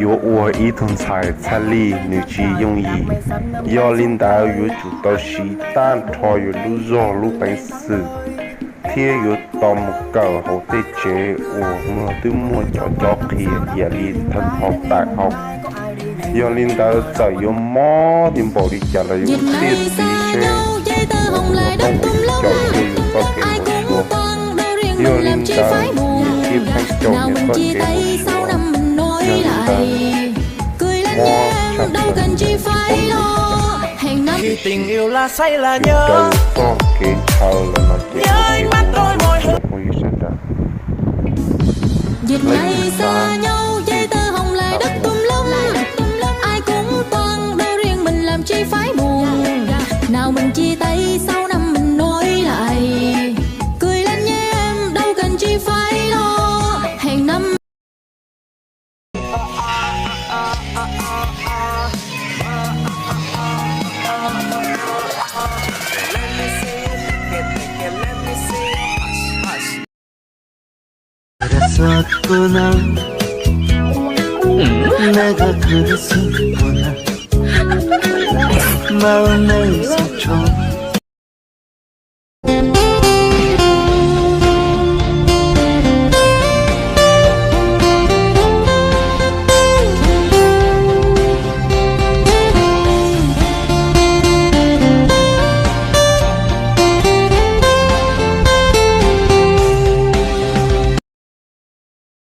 yuoz wuov i tong caix caix li nui ji yong yi. Yog li ndau yuoz zuqc dau siv daaih tov yuoz lub zorg lub baengx sic, tiev yuoz dorh mus gauh houv deix jeiv wuov muoz duqv muoz jauv jauv qiex yietc li taux daaih houv. Yog li ndau zauc yuoz mov dinh mbaum li jaax lorz yuoz deix deix se, yie daaih hong lai dapv dum lomv, ai kungx buangh ndau rengh mv lamh jiex faix mungc, nauz mingh jiex daaih sou namv mienh noiv laic. Guix lan nyei ndau ganh jiex faix lorqc, hengx namv. Tình yêu là say là nhớ, nhớ mãi tôi bồi hồi. Yietc maiv xa nyau jai daaih hong lai dapv dum lomv, ai kungx buangh ndau rengh mv lamh jiex faix mungc, nauz mingh jiex daaih sou namv mienh noiv laic. Guix lan nyei ndau ganh jiex faix lorqc, hengx namv.